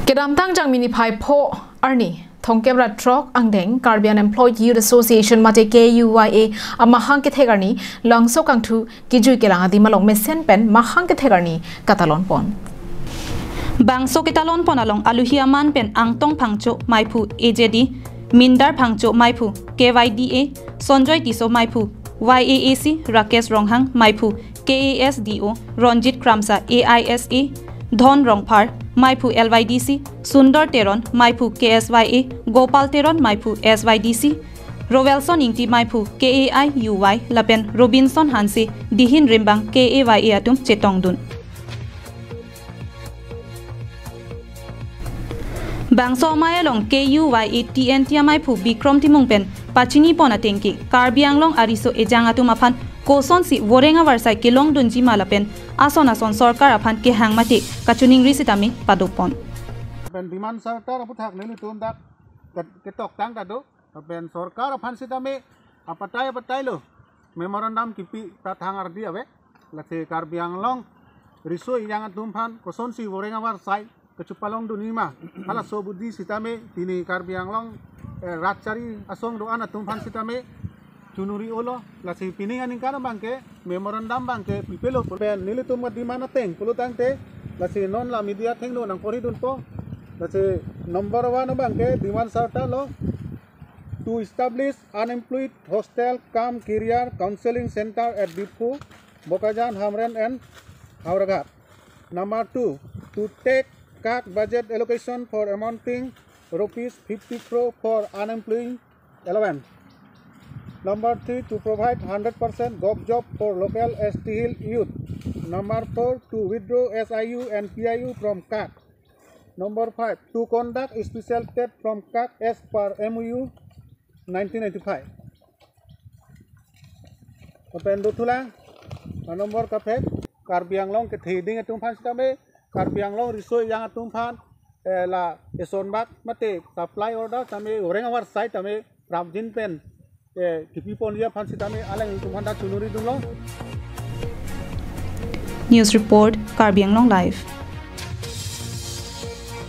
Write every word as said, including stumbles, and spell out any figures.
Kedamtang Jangmi niphai pho arni thomkep ra throk angdeng Karbi Unemployed Youth Association mate K U Y A amahang kethek arni Langso Kangthu kijui kelang adim along mesen pen mahang kethek arni katalon pon. Bangso ketalon pon along aluhi aman pen Angtong Phangcho maiphu A J D, Mindar Phangcho maiphu K Y D A, Sonjoy Tisso maiphu Y A A C, Rakesh Ronghang maiphu K A S D O, Ronjit Kramsa A I S A, Dhon Rongphar maiphu L Y D C, Sundor Teron maiphu K S Y A, Gopal Teron maiphu S Y D C, Roelson Ingti maiphu K A I U Y lapen Robinson Hanse Dihin Rimbang K A Y A atum chetongdun. Bangso amei along K U Y A T N T amaiphu Bikrom Timung pen pachini pon ateng ke Karbi Anglong ariso ejang atum aphan kosonsi voreng avarsai kelongdunji ma lapen ason ason sorkar aphan kehang mate kachiningri sitame padopon. Pen demand charter aphuthak nelitum dak ket-, ketoktang ta do. Pen sorkar aphan sitame apatai apatai lo memorandum kipi ta thang ardi ave. Lasi Karbi Anglong riso ejang atum aphan kosonsi voreng avarsai kachepalongdunji ma, halaso abidi sitame pini Karbi Anglong, eh, rat chari asong do-an atum aphan sitame chunuri-olo. Lasi pining aningkan abangke memorandum abangke pipelo pen nelitum ka demand ateng pulotangte, lasi non la media athengno nangporhidunpo. Lasi number one abangke demand charter lo, to establish unemployed hostel cum career counseling center at Diphu, Bokajan, Hamren and Howraghat. Number two, to take KAK budget allocation for amounting rupees fifty crore for unemployed allowance. Number three, to provide hundred percent govt job for local S T Hill youth. Number four, to withdraw S I U and P I U from KAK. Number five, to conduct special TET from KAK as per M O U nineteen ninety-five. Pen dothulang, a number kaprek, Karbi Anglong kethe ding atum aphan sitame, Karbi Anglong riso ejang atum aphan, eh, la esonbak mate supply order tame voreng avarsai tame prapjin pen, eh, kipi ponji aphan sitame alanglitum aphan ta chunuri dunlo. News report, Karbi Anglong Live.